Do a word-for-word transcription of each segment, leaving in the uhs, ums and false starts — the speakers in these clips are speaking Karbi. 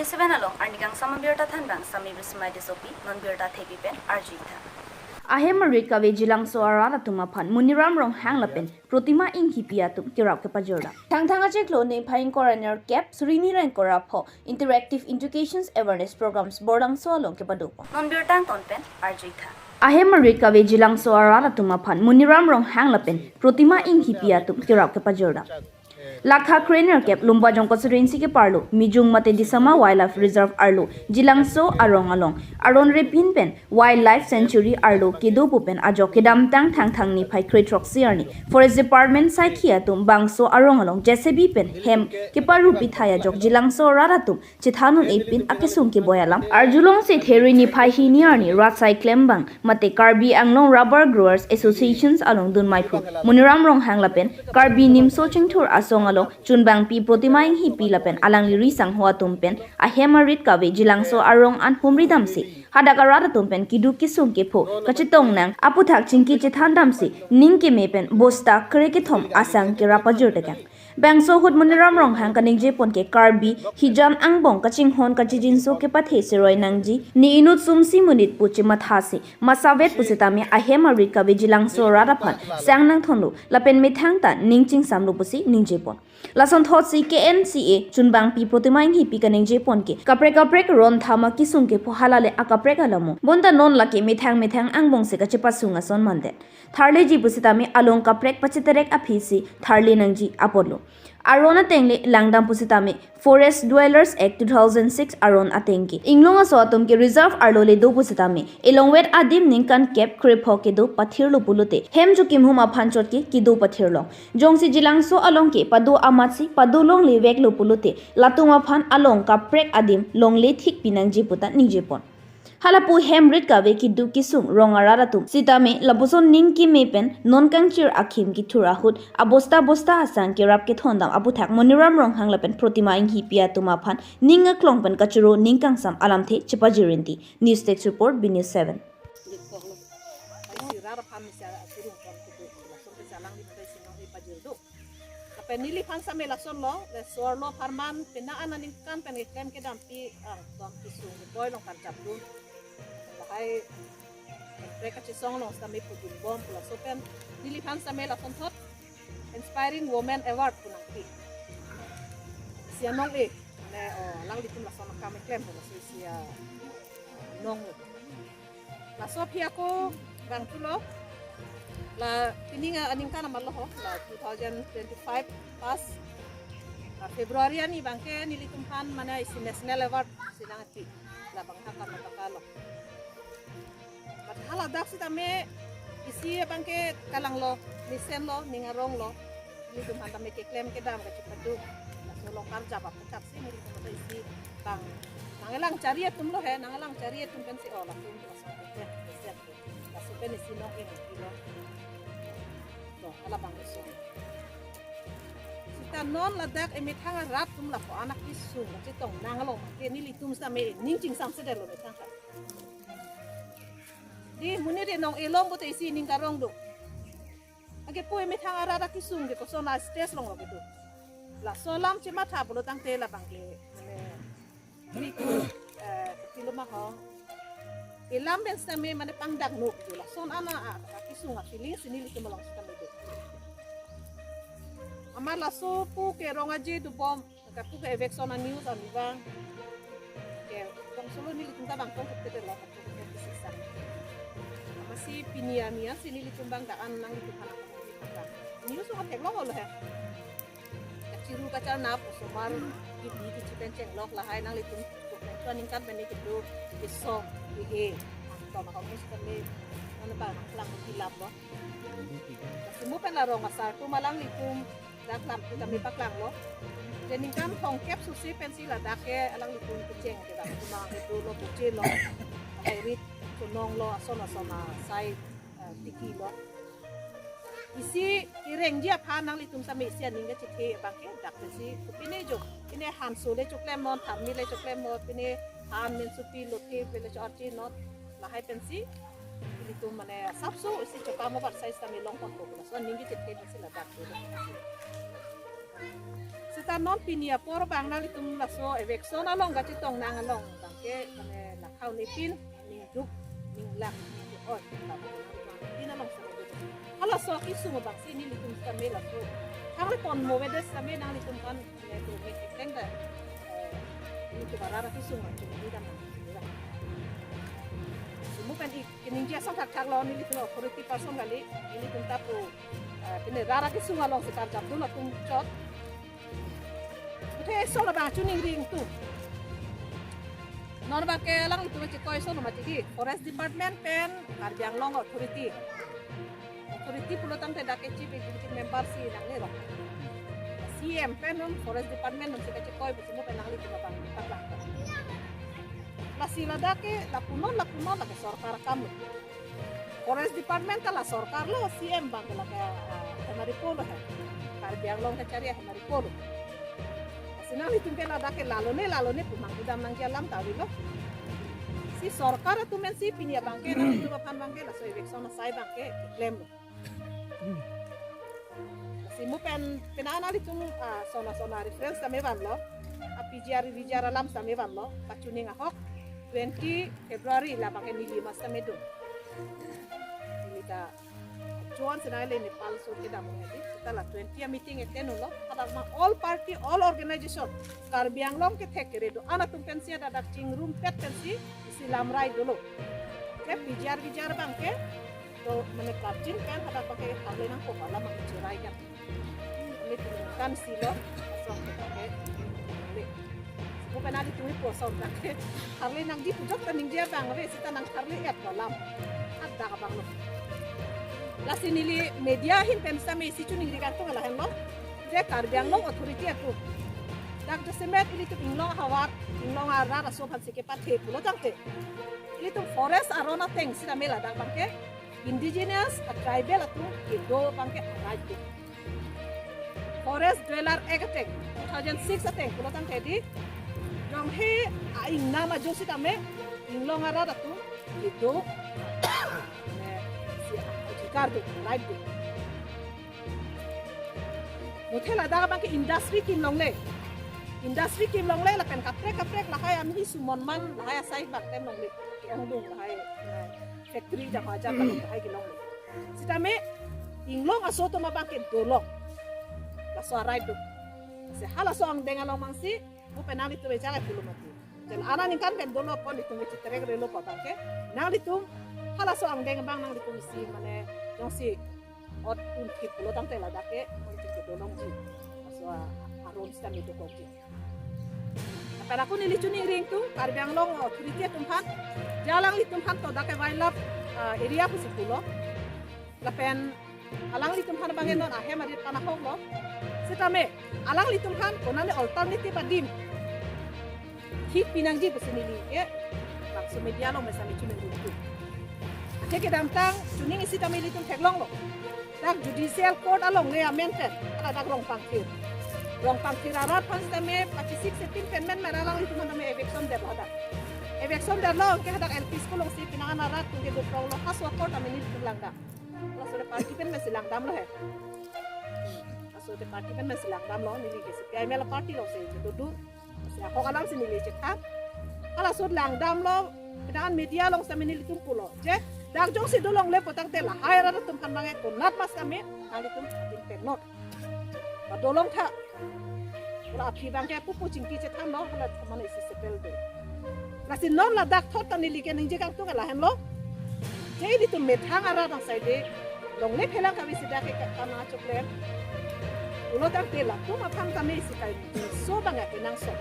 Seven along arnikangsam abirta thanbang Sami Bismai Tissopi, non birta thepi pen arjuitha. Ahem arit kave Jilangso arat atum aphan Moniram Ronghang lapen Protima Enghipi atum kerap kepajirda. Thangthang achiklo niphai ingkoi ra nerkep suri ni ra ingkoi ra pho Interactive Education Awareness Programs Borlangso along kepadopon. Non birta angton pen arjuitha. Ahem arit kave Jilangso arat atum aphan Moniram Ronghang lapen Protima Enghipi atum kerap kepajirda. Lakha kre nerkep Lumbajong constituency keparlo Mijung mate Disama Wildlife Reserve arlo Jilangso arong along aron repin pen Wildlife Sanctuary arlo kedo pu pen ajok kedamtang Thangthang niphai kre throksi arni Forest Department saikhi atum bangso arong along J C B pen hem keparupi thai ajok Jilangso arat atum chethan un-e pin akesung keboi alam arjulongsi Theri niphai hini arni rat sai klembang mate Karbi Anglong Rubber Growers Associations along dunmai phu Moniram Ronghang lapen Karbi Nimso Chingthur Asong along chunbangpi Protima Enghipi lapen alangli ri sangho atum pen ahem arit kave Jilangso arong an humri damsi hadak arat atum pen keduk kesung kepho kachetong nang aputhak chingki chethan damsi ning keme pen bosta kre kethom asang kerap pajir tekang. Bangso ahut Moniram Ronghang kaningjepon ke Karbi hijan angbong kachinghon kachijinso kepathe seroi nangji, ne inut sumsi monit pu chemathasi masavet pusitame ahem arit kave Jilangso arat aphan sang nangthonlo lapen methang ta ning chingsamlo pusi ningjepon. Lason thotsi K N C A chunbangpi Protima Enghipi kaningjepon ke kaprek kaprek ron thama kesung kepho hala le akaprek alamo. Bonta non lake methang methang angbong si kachepasung ason mandet. Tharleji pusitame along kaprek pacheterek aphisi tharle nangji apotlo. Aron ateng le langdam pusitame Forest Dwellers Act two thousand six aron ateng ke inglong aso atum ke reserve arlo le do pusitame elongvet adim ningkan kep kre pho kedo pathirlo pulote hem chukim hum aphan chot ke kedo pathirlong. Jongsi Jilangso along ke pado amatsi pado longle veklo pulote latum aphan along kaprek adim longle thikpi nangji pu ta ningjepon. Halapu hem rit kave keduk kesung rong arat atum sitame lapuson ning keme pen non kangchir akhim kethur ahut abosta bosta asang kerap kethondam aputhak Moniram Ronghang lapen Protima Enghipi atum aphan ning aklong pen kachoro ning kangsam alamthe chepajir rinti. News Desk Report, B News seven. Isi rat aphan misa aturung pon kudu lason kesalang di mata isi nang ipajir do. Lapen neliphan same lasonlo, le sorlo pharman pena aningkan pen keklem kedampi, ah, tong kesung keboi along karjap dun. Lahai kaprek kachesong along sitame pudun bom pu laso pen neliphan same lason thot Inspiring Women Award pu nangpi. Isi anong e, ne, oh, alanglitum lason akam keklem pu laso isi anong. Laso aphi ako bang thulo. La pini aningkan amat lo ho, la two thousand twenty-five pas, la February arni abangke nelitum aphan mane isi National Award si nangpi. Labang ha Karnataka lo. Mat haladak sitame isi abangke kalanglo, mesenlo, ning aronglo. Nelitum aphan tame keklem kedam kachepadu. Laso along karjap aputhak si nelitum ta isi bang nangelang chari atum lo he, nangelang chari atum pensi oh latum laso atum he, mesen. Laso pen isi nong e nangpilo. To, halabang iso. Sita non ladak emethang arat atum lapu-an akesung kachetong nang along ke nelitum sitame ning chingsamsedetlo methang ka. Di monit de nong elong pute isi ning karong do. Anke pu emethang arat akesung ke koson a-stage along lo kedo. Laso alam chematha pulo tangte labang ke, mane, nelitum, eh, pilo ma ho. Elam pen sitame mane pangdaknok do. Lason ana a, akesung a-feeling si nelitum along sitame do. Amat laso pu ke rong aje dobom, kapu ke eviction a-news arni abang. Ke, kong solo nelitum ta bang kong kete lo, kong kete sisa. Amatsi pini arni an si nelitum bang dak an nanglitum aphan news lo theklong lo he. Kachiru kacharnap osomar kidi kichi pen chenglok lahai nanglitum tuk pen chua ningkan pen kedo keso kehe. Angton ahok mus kami mana ba nangklang kilap lo. Kasimu pen la rong asar atum alanglitum dak lam tu kami paklanglo. Jadi ningkan thomkep susi pensi ladak ke alanglitum kecheng ke dak kuma kedo lo buche lo. Hai rit chonong lo ason ason asai, eh, tiki lo. Isi irengji aphan nanglitum sitame isi aning kachethe abangke dak pensi kopine jo. Pine hanso le choklem non, tharmi le choklem non, pine han mensupi lothe pele cho-archi non. Lahai pensi ilitum mane sapso isi chokam abar sai sitame longpon ko. So aning kachethe pensi ladak tu. Non pini apor abang nanglitum laso eviction along kachetong nang along abangke mane lakhau nepin ningduk ninglak ningduk oi. Tin along sa. Halaso kesung abangsi nelitum kami laso. Kami pon mo vedes kami nanglitum kan ne tu me kiteng da. Ini tu bara kesung abang cuma di dan. Semua kan i- Keningje asong thakthak lo, nelitum authority person kali, nelitum ta pu, eh, pine rara kesung along si karjap dun atum chot. Pute so labang chuning ring tu. Non abangke alanglitum chekoi so lo mati ki, Forest Department pen Karbi Anglong Authority. Authority pulo tangte dak ke Chief Executive Member si nangne lo. C M pen non Forest Department non si kachekoi, pusi mo pen nanglitum abang patlang. Lasi ladak ke lapunon lapunon lake sorkar akam lo. Forest Department ta la sorkar lo, C M abangke lake, ah, hemari polo he. Karbi Anglong kachari hemari polo. Lasi nanglitum ke ladak ke lalone lalone pu mangdam nangji alam ta avelo. Si sorkar atum pensi pini abangke nanglitum aphan abangke laso eviction asai abangke klem lo. Si mo pen pina nanglitum, ah, sona sona reference tame vanlo. A P G R, V G R alam tame vanlo. Pachuning ahok twenty February labang ke neli mas tame do. Neli ta chuan sena le Nepal so kedam hedi. Seta la twenty a meeting attend lo. Hadak ma all party, all organization, Karbi Anglong kethek kere do-an atum pensi hadak chingrumpet pensi isi lamrai dolo. Ke P G R, V G R abangke to mane kapjin pen hadak abangke harle nangkok alam abang cherai kan. Ini tingkan silo asong ke abangke le. Mo pen nanglitum pu asong abangke harle nangji pu jok ta ningje abang ave, seta nang harle et alam. Hadak abang lo. Lasi neli media ahin pen same isi chuning ri kangtung lahenlo. Je Karbi Anglong Authority atum dak jasemet ilitum inglong ahavar, inglong arat aso aphan si kepathe pulo tangte, ilitum forest aron ateng sitame ladak abangke indigenous a tribal atum kedo abangke a right do. Forest Dweller Act ateng two thousand six ateng pulo tangte di, jongsi a-ingnam ajo sitame inglong arat atum kedo, eh, si adhikar do, right do. Muthe ladak abangke industry kim longle. Industry kim longle lapen kaprek kaprek lahai amhi sumon man lahai asai bangtem longle. Ke angdung lahai, eh, factory jama jat lahai kelongle. Sitame inglong aso atum abangke dolong. Laso a right do. Si halaso angdeng along abangsi mo pen nanglitum ejang ai pulo mati. Jan aningkan pen dolo pon itum ke chiterek relo pu abangke. Nanglitum halaso angdeng abang nanglitum isi mane jongsi ot un thip pulo tangte ladak ke, ot thip ke dolongji. Laso a, aron sitame dokokji. Lapen ako neli chuning ri ingtung, Karbi Anglong Authority atum aphan, je alanglitum aphan to dak ke wildlife, ah, area pusi pulo. Lapen alanglitum aphan abang non ahem arit panahok lo. Sitame alanglitum aphan konane alternative adim thik pinangji pusi neli ke bangso media along mesen chuning ri ingtung. Athe kedamtang chuning isi tame ilitum theklonglo. Dak judicial court along le amen pen, hala dak Rongpangthir. Rongpangthir arat aphan sitame pachisik sepin pen men men alanglitum aphan tame eviction detlo hadak. Eviction detlo ke hadak L P school alongsi penang an arat atum ke dopronglo, halaso a-court tame nelitum langdam. Halaso le party pen mesi langdamlo he. Halaso le party pen mesi langdamlo, neli ke C P I M L party alongsi kedo do. Si ahok alam si neli chethan. Halaso langdamlo, penang an media along sitame nelitum pulo. Je, dak jongsi dolongle pu tangte lahai arat atum aphan abangke konat mas tame, nanglitum adim pen non. Ba dolong tha. Hala aphi abangke pupu chingki chethanlo, hala mane isi settle do. Lasi non ladak thot ta neli ke ningje kangtung lahenlo. Je ilitum methang arat angsai de longle phelang kave si dak ke kam nangchoklem. Pulo tangte latum aphan tame isi kai so abangke kenangsot.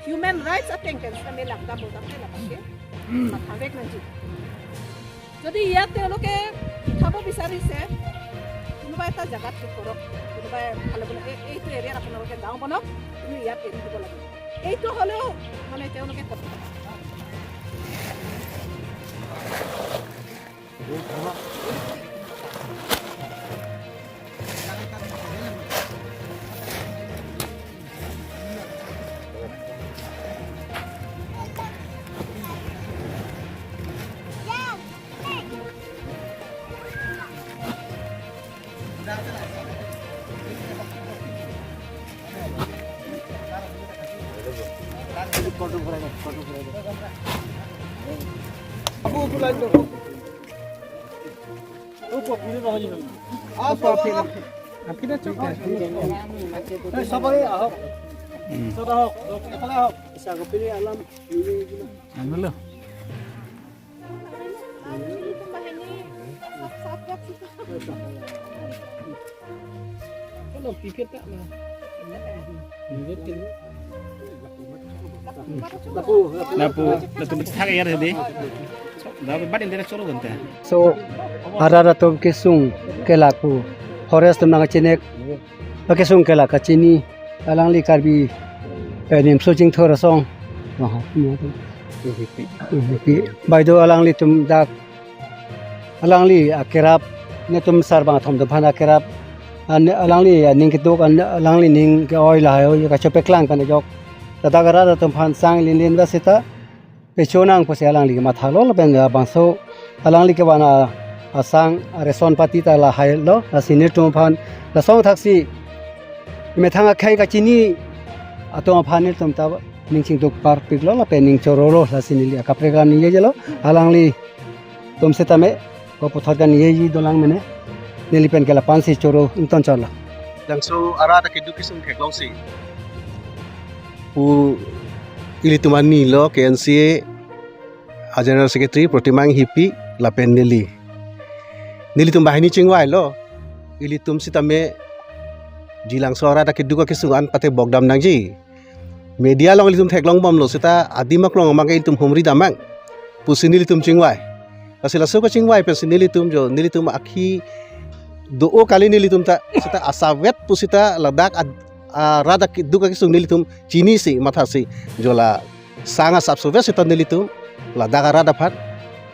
Human rights ateng pen sitame langdamlo tangte labangke mathavek nangji. যদি ইয়াত তেওঁলোকে খাব বিচাৰিছে, কোনোবা এটা জেগাত ঠিক কৰক, কোনোবাই খালে বোলে এই, এইটো এৰিয়াত আপোনালোকে গাঁও বনাওক, কিন্তু ইয়াত এৰি দিব লাগিব, এইটো হ'লেও মানে তেওঁলোকে ক'ব। Anulo. Lapu, latum thak ya de. Lapu bat indera choro gonta. So, arat atum kesung ke lapu. Forest atum nangchinek, pakesung ke la kachini. Alangli Karbi, eh, Nimso Chingthor asong. Aha, ini apa? Pi. Pi. Baideo alanglitum dak, alangli akerap, netum sarbang athom atum aphan akerap, an alangli aning keduk, an alangli ning ke-oi lahai-oi kachepeklang pen ajok. Ladak arat atum aphan sang linlin ba seta, pecho nang pusi alangli kemathalo lapen labangso alangli kevan a-, asang areson pati ta lahai lo, lasi nelitum aphan lasong thaksi methang akhei kachini atum aphan nelitum ta ning chingduk parpik lo lapen ning choro lo, lasi neli akaprek alam ningjelo, alangtum setame koputhot kaningjeji dolang mene, neli pen ke lapu-ansi choro ington chotlo. Labangso arat akeduk kesung theklongsi pu ilitum ani lo K N C A a General Secretary Protima Enghipi lapen neli. Nelitum banghini chingvailo, ilitum setame Jilangso arat akeduk akesung an patebok dam nangji. Media along ilitum theklong bomlo seta adim aklong abangke ilitum humri damnang pusi nelitum chingvai. Lasi laso kachingvai pensi nelitum jo, nelitum akhi do-o kali nelitum ta, seta asavet pusita ladak ad-, arat akeduk akesung nelitum chinisi mathasi jo la sang asapso vet seta nelitum ladak arat aphan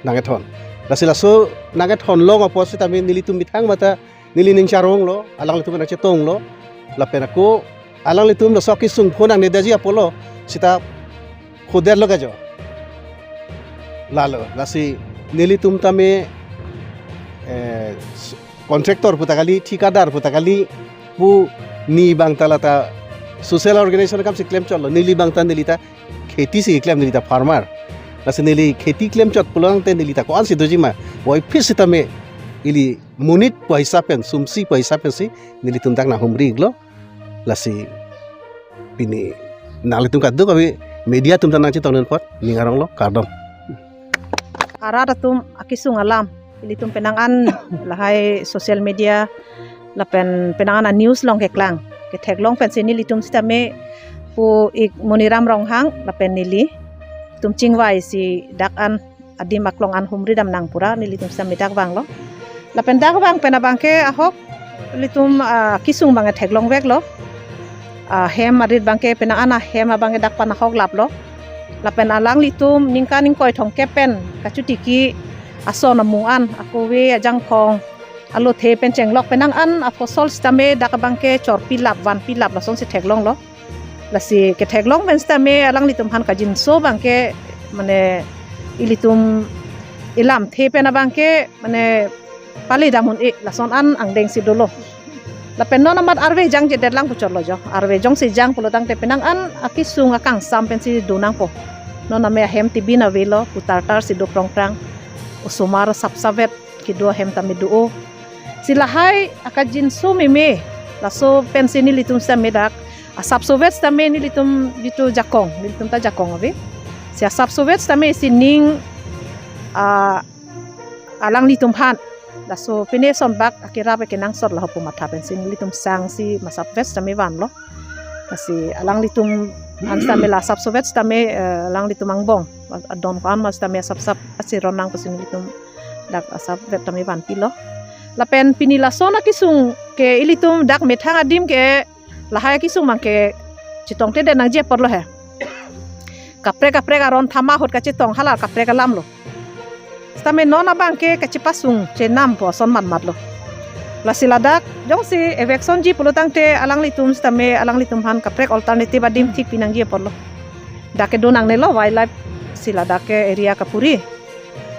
nangkethon. Lasi laso nangkethon long apot setame nelitum methang mata neli ning charonglo, alanglitum nangchetonglo, lapen ako alanglitum laso kesung phone nangne detji apotlo, seta khodetlo kajo. Lalo, lasi nelitum tame, eh, s-, contractor puta kali, thikadar puta kali, pu neli abang ta lata social organization akamsi klem chotlo, neli abang ta neli ta kheti si klem, neli ta farmer. Lasi neli kheti klem chot pulote neli ta ko-ansi doji ma, voiphit setame ili monit pu hisap pen, sumsi pu hisap pensi nelitum dak nanghumri-iklo. Lasi pini nanglitum kadokave media atum ta nangchetongdun apot ning aronglo, kardom. Arat atum akesung alam ilitum penang an lahai social media lapen penang an a-news along keklang ketheklong pensi nelitum setame pu ik Moniram Ronghang lapen nelitum chingvaisi dak an adim aklong an humri damnang pura nelitum setame dak vanglo. Lapen dak vang pen abangke ahok ilitum, ah, kesung abangke theklongveklo. Ah, hem arit abangke penang an ahem abangke dak pen ahok laplo. Lapen alanglitum ningkan ingkoi thomkep pen kachotiki ason amung an, akove ajangphong alothe pen chenglok penang an afosol setame dak abangke chorpilap vanpilap lasonsi theklonglo. Lasi ketheklong pen setame alanglitum aphan kajinso abangke mane ilitum ilamthe pen abangke mane pali dam un-e lason an angdengsi dolo. Lapen non amat arve jangjedetlang pu chotlo jo. Arve jongsi jang pulotangte penang an akesung akangsam pensi donangpo. Non tame ahem tebin avelo, putartarsi do prongprang. Osomar sapsavet kedo ahem tame do-o. Si lahai akajinso meme, laso pensi nelitum setame dak asapso vet setame nelitum jitu jakong, nelitum ta jakong ave. Si asapso vet setame sining, ah, alanglitum aphan laso pine sonbak akerap akenangsot laho pu matha pensi nelitum sangsi masap vet setame vanlo. Lasi alanglitum an setame la asapso vet setame, eh, alanglitum angbong adon ko-an ma setame asapsap asi ronnang pusi nelitum dak asap vet tame vanpilo. Lapen pini lason akesung ke ilitum dak methang adim ke lahai akesung abangke chetongtedet nangji apotlo he. Kaprek kaprek aron thama ahut kachetong hala kaprek alamlo. Setame non abangke kachepasung chenam pu ason matmatlo. Lasi ladak jongsi eviction ji pulotangte alanglitum setame alanglitum aphan kaprek alternative adim thik pinangji apotlo. Dak kedo nangnelo wildlife si ladak ke area kapuri.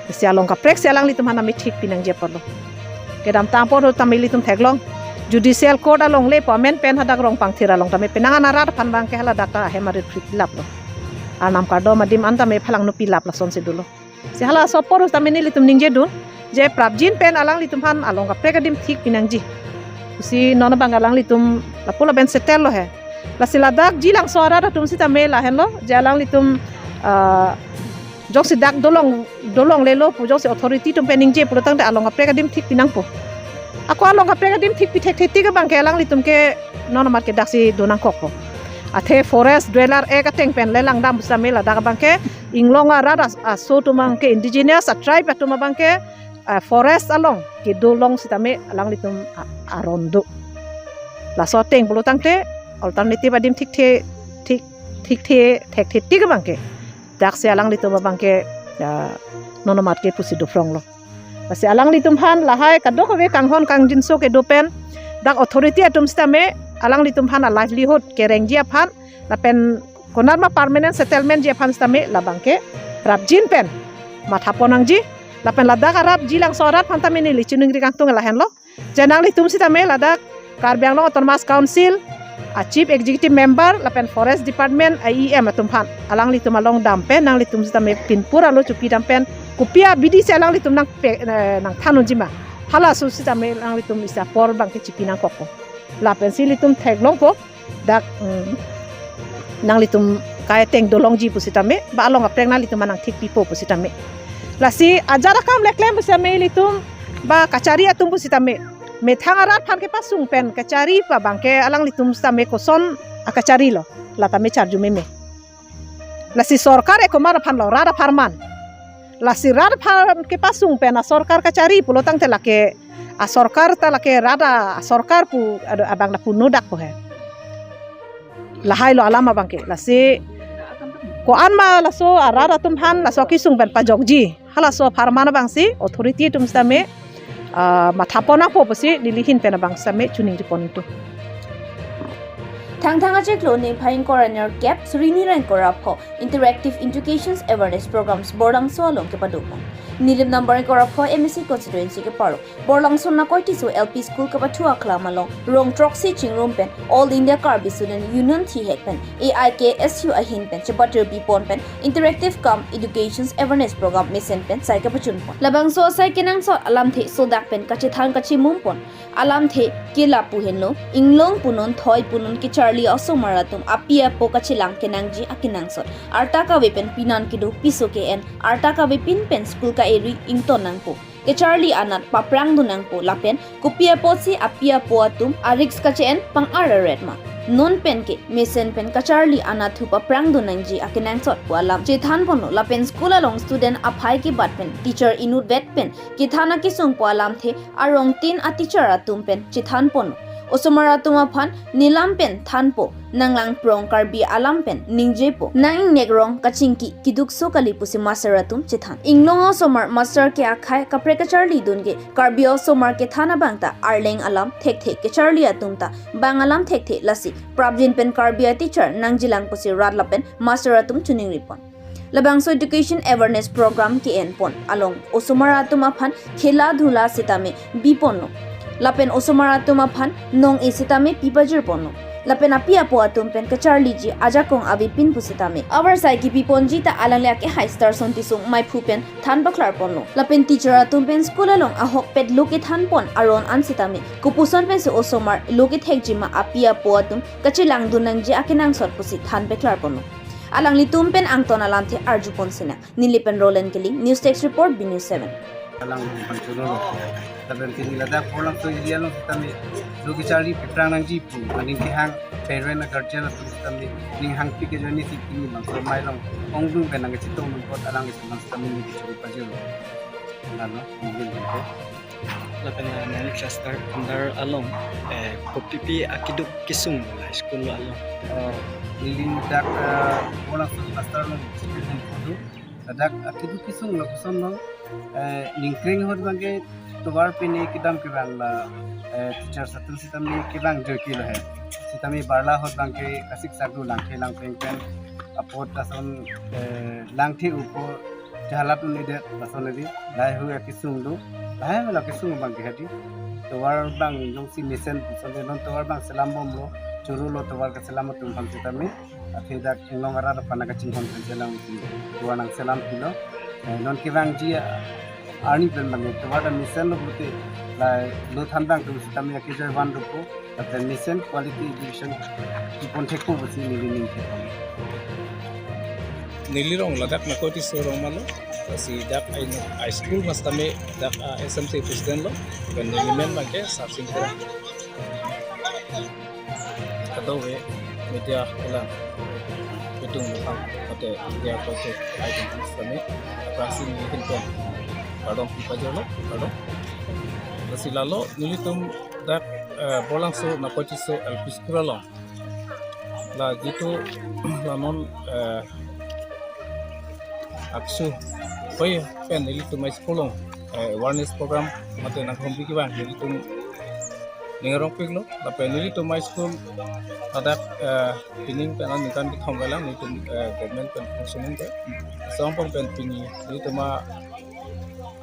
Si along kaprek si alanglitum aphan tame thik pinangji apotlo. Kedamtang apor tame ilitum theklong. Judicial court along le pu amen pen hadak Rongpangthir along tame penang an arat aphan abangke haladak ta ahem arit phriplaplo. Arnam kardom adim an tame phalangno pilap lasonsi dolo. Si halaso apor sitame nelitum ningjedun je prapjin pen alanglitum aphan along kaprek adim thik pinangji pusi non abang alanglitum lapu lapen settle lo he. Lasi ladak Jilangso arat atum sitame lahenlo je alanglitum, ah, jongsi dak dolong, dolonglelo pu jongsi authority atum pen ningje pulo tangte along kaprek adim thik pinangpo. Ako along kaprek adim thik pi thekthe tik abangke alanglitum ke non amat ke daksi donangkokpo. Athe Forest Dweller Act ateng pen lelang dam sitame ladak abangke inglong arat as-, aso atum abangke indigenous a tribe atum abangke, ah, forest along kedo along sitame alanglitum a-, aron do. Laso ateng pulo tangte alternative adim thikthe, thik, thikthe, thekthe tik abangke daksi alanglitum abangke, ah, non amat ke pusi dophronglo. Lasi alanglitum aphan lahai kadokave kanghon kangjinso kedo pen dak authority atum sitame alanglitum aphan a livelihood kerengji aphan lapen konatma permanent settlement ji aphan sitame labangke prapjin pen mathapon nangji. Lapen ladak arat Jilangso arat aphan tame neli chiningri kangtung lahenlo je nanglitum sitame ladak Karbi Anglong Autonomous Council a Chief Executive Member lapen Forest Department a E M atum aphan alanglitum along dam pen nanglitum sitame pinpur alo chopi dam pen kopi abidi si alanglitum nangpe-, eh, nangthan unji ma, halaso sitame nanglitum isi apor abangke chipi nangkokpo. Lapensi ilitum theklongpo dak, mm, nanglitum kai ateng dolongji pusitame ba along kaprek nanglitum aphan nangthik pipo pusitame. Lasi ajat akam le klem pusitame ilitum ba kachari atum pusitame methang arat aphan kepasung pen kachari pu abangke alanglitum sitame koson akachari lo, la tame charju meme. Lasi sorkar ekomar aphan lo, rat apharman. Lasi rat aphan kepasung pen asorkar kachari pulo tangte lake asorkar ta lake rat a, asorkar pu ado abang lapu nodak po he. Lahai lo alam abangke. Lasi ko-an ma laso arat atum aphan laso kesung pen pajokji, halaso apharman abangsi authority atum sitame, ah, mathapon nangpo pusi neli ahin pen abang sitame chiningripon tu. Thangthang achiklo niphai ingkoi ra nerkep suri hini ra ingkoi ra pho Interactive Education Awareness Programs Borlangso along kepadopon. Nilip number ingkoi ra pho M A C constituency keparo Borlangso Nakoi Tisso L P School kapathu aklam along rong throksi chingrum pen All India Karbi Student Union thihek pen A I K S U ahin pen chepatir pipon pen interactive cum education awareness program mesen pen sai kapachunpon. Labangso asai kenangsot alamthe sodak pen kachethan kachemumpon. Alamthe ke lapu henlo, inglong punon thoi punon kecharli osomar atum api apo kachelang kenangji akenangsot. Arta kave pen pinan kedo piso ke-en, arta kave pin pen school ka-eri ington nangpo. Kecharli anat paprang dun nangpo lapen kopi apotsi api apo atum a-risk kache-en pang-ar aret ma. Non pen ke mesen pen kacharli anatthu paprang dun nangji akenangsot pu alam chethanponlo lapen school along student aphai kebat pen teacher inutvet pen kethan akesung pu alamthe arongtin a-teacher atum pen chethanponlo. Osomar atum aphan nelam pen thanpo, nang langprong Karbi alam pen ningjepo, nang ingnek rong kachingki keduk so kali pusi master atum chethan. Inglong osomar master ke akhai kaprek kacharli dun ke Karbi osomar kethan abang ta arleng alam thekthe, kecharli atum ta bang alam thekthe, lasi prapjin pen Karbi a-teacher nangjilang pusi rat lapen master atum chiningripon. Labangso education awareness program ke-enpon along osomar atum aphan khela dhula sitame biponlo. Lapen osomar atum aphan nong-e sitame pipajirponlo. Lapen api apo atum pen kacharliji ajakong avepin pusitame avarsai kepiponji ta alangli akehai Starson Tisung maiphu pen than paklarponlo. Lapen teacher atum pen school along ahokpet lo kethanpon aron an sitame kopuson pensi osomar lo kethekji ma api apo atum kachelang dun nangji akenangsot pusi than paklarponlo. Alanglitum pen angton alamthe arjupon sinang. Nilip pen Roland Killing, News Desk Report, B News seven. Alang pangchulo. Lapen pini ladak Borlangso area along sitame lo kecharli paprang nangji pu aning kehang parent a guardian atum sitame ning hangpi ke join isi pini bangso amei along ongdung pen nangkachetong nangkot alanglitum sitame neli kechuri pajirlo. Lalo, mungkin gitu. Lapen, eh, neli cluster under along, eh, kopipi akeduk kesung la school along. Oh, neli dak, eh, Borlangso cluster along student kodu. Ladak akeduk kesung lapuson along, eh, ningkreng ahut abangke tovar pine kedam kevang la, eh, teacher atum sitame kevang joike lo he. Sitame barla ahut abangke kasik sakdu langthe langpeng pen apot lason, eh, langthe upo jahalat un-edet lason edi lahai hu akesung do, lahai la kesung abangke hadi. Tovar abang jongsi mesen puson de non tovar abang selam bomlo. Rulo tovar kachelam atum aphan sitame, athe dak inglong arat aphan kachinghon pen chelang atum tovar nangchelam pilo. Eh, non kevangji arni pen bang tovar ta mesen lo pute, la lo than bang atum sitame akejoi van dopo, athe mesen quality education kipon thekpo pusi neli ning thek. Neli rong ladak Nakoiti Tisso rong malo, lasi dak ai high school mas tame dak, ah, S M C president lo, pen neli men bangke Sarsing Terang. Kadokave media kelang, itum bang, athe media ko te ai tum sitame, aphrangsi neli hin pen kardom pajolo, kardom. Lasi lalo nelitum dak, eh, Borlangso Nakoiti Tisso L P School along, la jitu la non, eh, AASU hoi pen nelitum high school along, eh, awareness program mate nangkehumri kevang nelitum ning arongpiklo, lapen nelitum high school ladak, eh, pining pen aningkan kethom kelang nelitum, eh, government pen functioning ke. Lason angbong pen pini nelitum a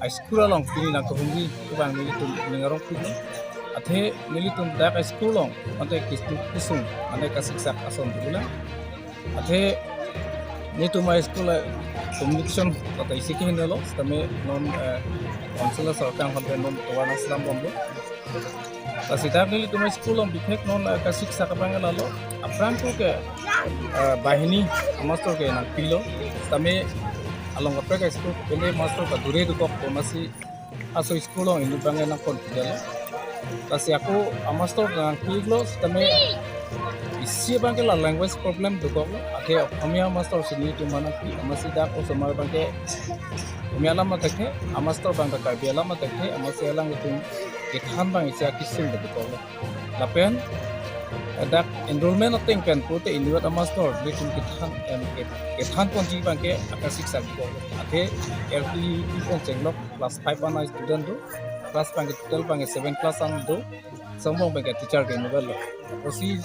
high school along pini nangkehumri kevang nelitum ning arongpiklo. Athe nelitum dak high school along mate kistu kisung mate kasiksak ason dolang. Athe nelitum high school, eh, communication kata isi kehingno lo, sitame non, eh, council asor kang hande non tovar nangchelam bomlo. Lasi dak nelitum high school along bihek non, eh, kasiksak abang lalo. Aphrang ko ke, eh, banghini amastor ke nangpilo. Sitame along kaprek high school pele mastor kadure dokok ko masi aso school along inut bangke nangpon pidetlo. Lasi ako amastor nangpilo sitame isi bangke la language problem dokoklo. Athe Okhomia mastor si nelitum aphan nangpi, amatsi dak osomar bangke Okhomia alam athekthe, amastor bang dak Karbi alam athekthe, amatsi alangtum kethan bang isi akisung dokoklo. Lapen, eh, dak enrollment ateng pen pute inut amastor nelitum kethan, em, ke-, kethan ponji bangke akasiksak dokoklo. Athe L P U P pon chenglok class five an student do, class bangke total bangke seven class an do, lason angbong bangke teacher ke mobile lo. Lasi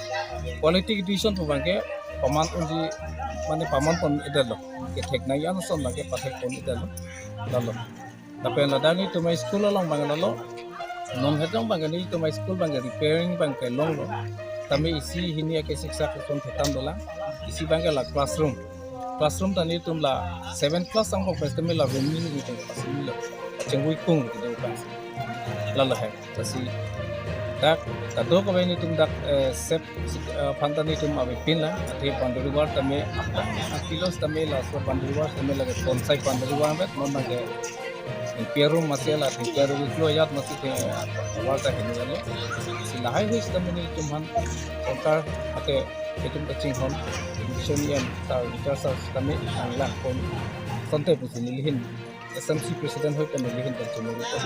quality education pu bangke paman unji, mane paman pon-edetlo. Kethek nangji ason bangke pathek pon-edetlo. Lalo. Lapen ladak nelitum high school along bang lalo. Non hejong bangke nelitum high school bangke repairing bangke longlo. Tame isi hini akesiksak ason thetan dolang. Isi bangke la classroom. Classroom ta nelitum la seven class angbong pen sitame la room ni nelitum classroom lo. Chengui kung gitu kan. Lalo hai. Lasi dak kadokave nelitum dak, eh, sep, eh, aphan ta nelitum avepinlang, athe boundary wall tame aphrang akilo sitame laso boundary wall tame lake bonsai boundary wall vet non lake empia room masi la empia room iklo ajat masi te wall ta hini lo. Lasi lahai hus tame nelitum aphan sorkar athe itum kachinghon mission yen ta teacher sir tame nanglang pon asonte pusi neli hin S M C president hoi pen neli hin pen chumuri ko.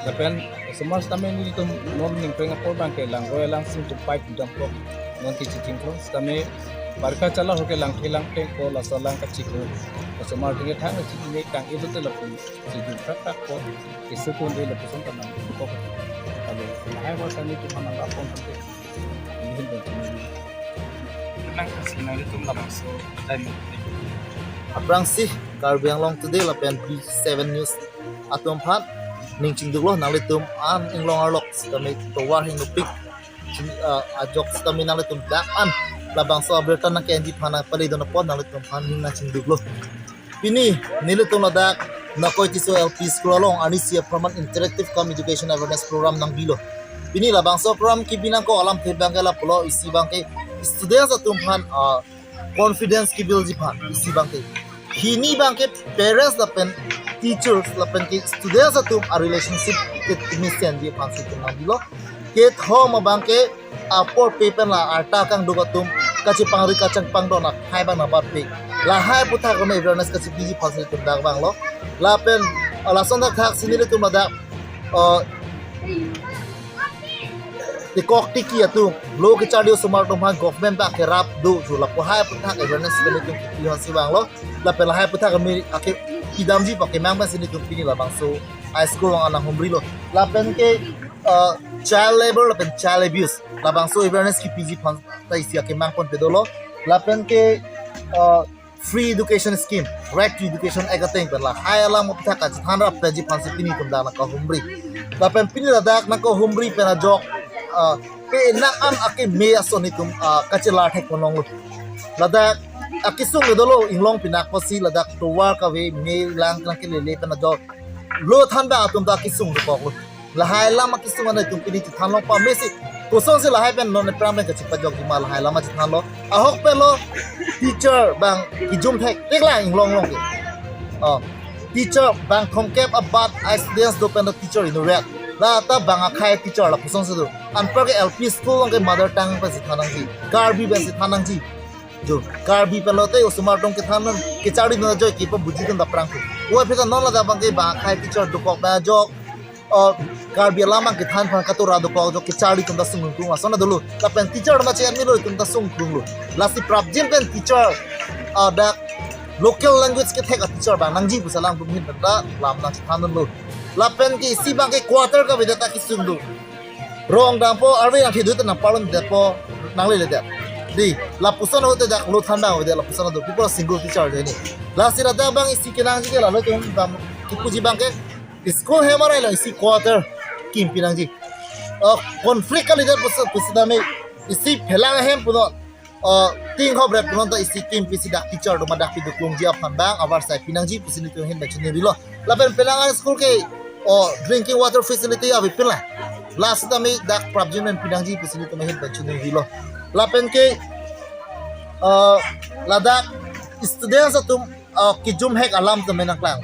Lapen osomar sitame nelitum non ningpeng apor bangke langroi alang sing tum pipe dam ko. Non kechecheng ko sitame barka chala hoke langthe langthe ko laso alang kachiklo. Osomar tingke thang chiklo tang itu te lapu chidun tak tak ko. Keso pon de lapuson tanam ko. Kali lahai wal tani tu manang lapon tante. Neli hin pen chumuri. Nang kasi nelitum labangso time. Aphrangsi Karbi Anglong Today lapen B seven News atum aphan ning chingduklo, nanglitum an inglong arlok sitame tovar hingnopik, ah, ajok sitame nanglitum dak an labangso abirta nangke-enji aphan nangpale don apot nanglitum aphan ning nangchingduklo. Pini nelitum ladak Nakoiti Tisso L P School along arnisi apharman interactive cum education awareness program nangbilo. Pini labangso program kebi nangkok alamthe bangke lapulo, isi bangke students atum aphan, ah, confidence kebuild-ji aphan isi bangke. Hini bangke parents lapen teachers lapen ke students atum a-relationship ke mesen-ji aphan si itum nangbilo. Kethom abangke apor pe pen la arta kangduk atum kachepangri kachepangdon akhai bang nangbatpik. Lahai aputhak amen awareness kachepiji aphan si itum dak vanglo. Lapen, ah, lason thakthak si nelitum ladak, ah, tekok tiki atum, lo kecharli osomar atum aphan government ta kerap do, jo lapu hai aputhak awareness si nelitum kipi aphan si vanglo. Lapen lahai aputhak amen ake pidamji pakemang pen si nelitum pini labangso high school along nanghumrilo. Lapen ke, ah, child labor lapen child abuse labangso awareness kipiji aphan ta isi akemang ponpe dolo. Lapen ke, ah, free education scheme, Right to Education Act ateng pen lahai alam aputhak kachethan rapji aphan si pini itum dak nangkahumri. Lapen pini ladak nangkahumri pen ajok, ah, Nang an akeme ason itum, ah, kachelar thek ponlonglo. Ladak akesung dolo inglong pinak apotsi ladak tovar kave me lang lang kelele pen ajo lo than ba atum ta akesung dokoklo. Lahai alam akesung an itum pini chethanlong pame si. Kosonsi lahai pen non ephrang pen kachepajokji ma lahai alam chethanlo. Ahok pen lo teacher bang kejum thek thek lang inglong along ke. Oh. Teacher bang thomkep abat a students do pen teacher inutvet. La ta bang akhei teacher la kosonsi do. Anparke L P school along ke mother tongue pensi than nangji. Karbi pensi than nangji. Jo, Karbi pen lote osomar atum kethan non, kecharli non ajoike pabuji dun ta aphrang ke. Oi, aphi ta non ladak bang ke bang akhei teacher dokok ba ajok. Oh, Karbi alam bang kethan aphan katura dokok ajok kecharli atum ta sungkrung ason dolo. Lapen teacher ma che-en melo atum ta sungkrunglo. Lasi prapjin pen teacher, ah, dak local language kethek a teacher bang nangji pusi alangtum ahin pen ta lam nangchethan dunlo. Lapen ke isi bang ke quarter kavedet ta kesung do. Rong dampo arve nang thidut nang parlon detpo nang lele det. Di, lapuson ahut dak lo than bang avedet lapuson do. People single teacher ajoine. Lasi ladak bang isi kenangji ke lalo atum bang kepuji bang ke school hem arai lo isi quarter kimpi nangji. Oh, conflict kalidet pusi, pusi tame isi phelang ahem punon. Oh, ting hop ret punon ta isi kimpi si dak teacher do ma dak piduk longji aphan bang avarsai pinangji pusi nelitum ahin pen chiningrilo. Lapen phelang a school ke, oh, drinking water facility ave pin la. Lasi tame dak prapjin pen pinangji pusi nelitum ahin pen chiningrilo. Lapen ke, oh, ladak students atum, oh, kejum hek alam tame nangklang.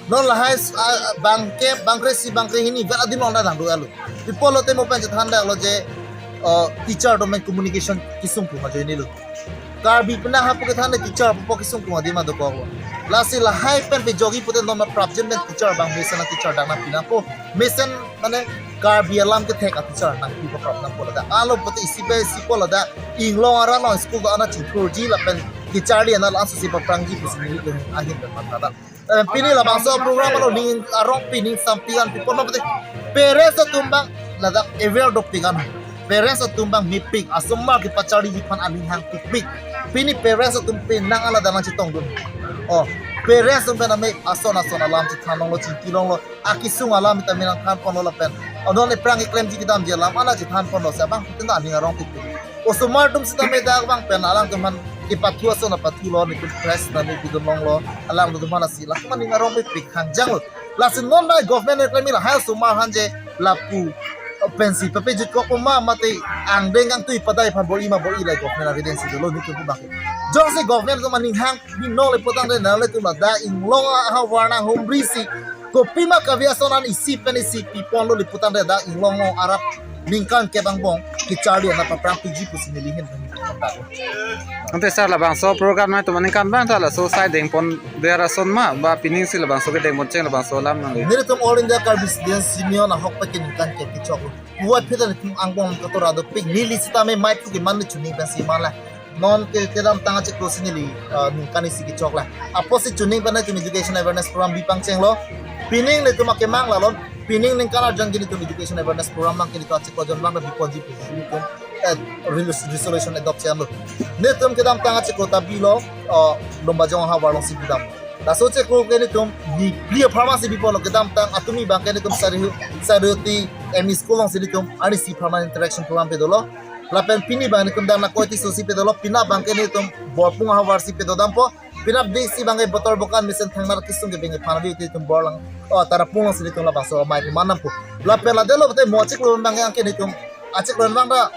Non lahai s-, ah, bang ke, bang kre-isi, bang kre-hini, vel adim along ta nang do alo. People lote mo pen chethan daklo je, oh, teacher atum pen communication kesung pu ma ajoine lo. Karbi penang hapu kethan le teacher pupo kesung pu ma adim dokoklo. Lasi lahai pen pejokji pute non ma prapjin pen teacher bang mesen a teacher dak nangpi nangpo. Mesen mane Karbi alam kethek a teacher nangpi paprap nangpo ladak. Alo pute isi pen isi po ladak inglong arat along school do an chingthurji lapen kecharli an la-an si paprangji pusi nelitum ahin pen matha dak. Eh, pini labangso program along ning arong pining sampi an people ma pute parents atum bang ladak aware dopik an. Parents atum bang mepik, asomar kepacharliji aphan aning hangpikpik. Pini parents atum penang ala dana chetongdun. Oh, parents atum pen ame ason ason alam chethanlonglo, chingkilonglo. Akesung alam tame nangthan ponlo lapen. Oh, non ephrang keklemji kedamji alam ala chethan ponlo si abang putin ta aning arong pikpik. Osomar atum sitame dak bang pen alangtum aphan kepathu ason apathulo, nelitum press tame pidunlonglo, alangtum aphan lasi latum aning arong pikpik hangjanglo. Lasi non bai government keklem lahai osomar aphan je lapu pensi papejutkok ma mate angdeng angtui padai aphan bor-i ma bor-i la government avidence dolo nelitum pu bang. Jongsi government atum aning hang binong le putangte nanglitum ladak inglong ahavar nanghumri si kopima kave ason an isi pen isi piponlo le putangte dak inglong along arat ningkan kep angbong kecharli an paprang piji pusi neli ahin pen kontak. Ante sir, labangso program nangtum aningkan abang ta laso sai dengpon der ason ma ba pining si labangso kedengpon cheng labangso alam nangli? Nelitum All India Karbi Students Union ahok pen ke ningkan kep kechoklo. Puvoiphit ta nelitum angbong katura dopik, neli sitame maiphu keman le chuning pensi manla. Non ke kedamtang achiklo si neli, ah, ningkan isi kechoklo. Apotsi chuning pen nelitum education awareness program bi pangchenglo. Pining nelitum akemang lalon. Pining ningkan arjan ke nelitum education awareness program abang ke nelitum achiklo jon abang ta biponji pusi nelitum, eh, res-, resolution adopt che-enlo. Nelitum kedamtang achiklo ta bilo, ah, Lumbajong ahavar along si bidam. Laso achiklo ke nelitum ni phli apharman si biponlo, kedamtang atumi abang ke nelitum Sari-, Sarihuti M E school along si nelitum arnisi apharman interaction program pedolo. Lapen pini abang nelitum dak Nakoiti aso si pedolo, penap abang ke nelitum Borpung ahavar si pedodampo. Penap D C abang ke Botor Bokan mesen Thangnar kesung ke bang ke phan avi nelitum Borlang, oh, Tarapung along si nelitum labangso amei keman dampo. Lapen ladelo pute mo achiklo abang ke anke nelitum achiklo abang ta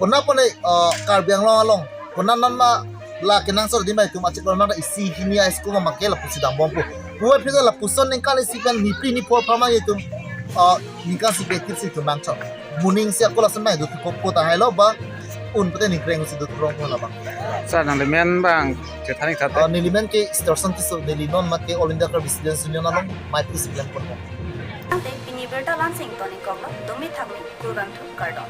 konat pone, eh, Karbi Anglong along konat non ma la kenangsot adim nelitum achiklo abang ta isi hini a school ma ke lapusi dambompo. Puvoiphit ta lapuson ningkan isi pen ni phli ni pho apharman nelitum, eh, ningkan isi ke kit si itum bangchok. Moning si akol ason mai do thuko po tahai lo ba un pute ningkreng si do thurong ko labang. Sir, nangli amen abang chethan ik tha te. Ah, neli amen ke Sterson Tisso, neli non mate All India Karbi Students Union along maiphu si klem ponpo. Ante pini birta la-an si ingtonikoklo, dumi thakmi, kurvangthu, kardom.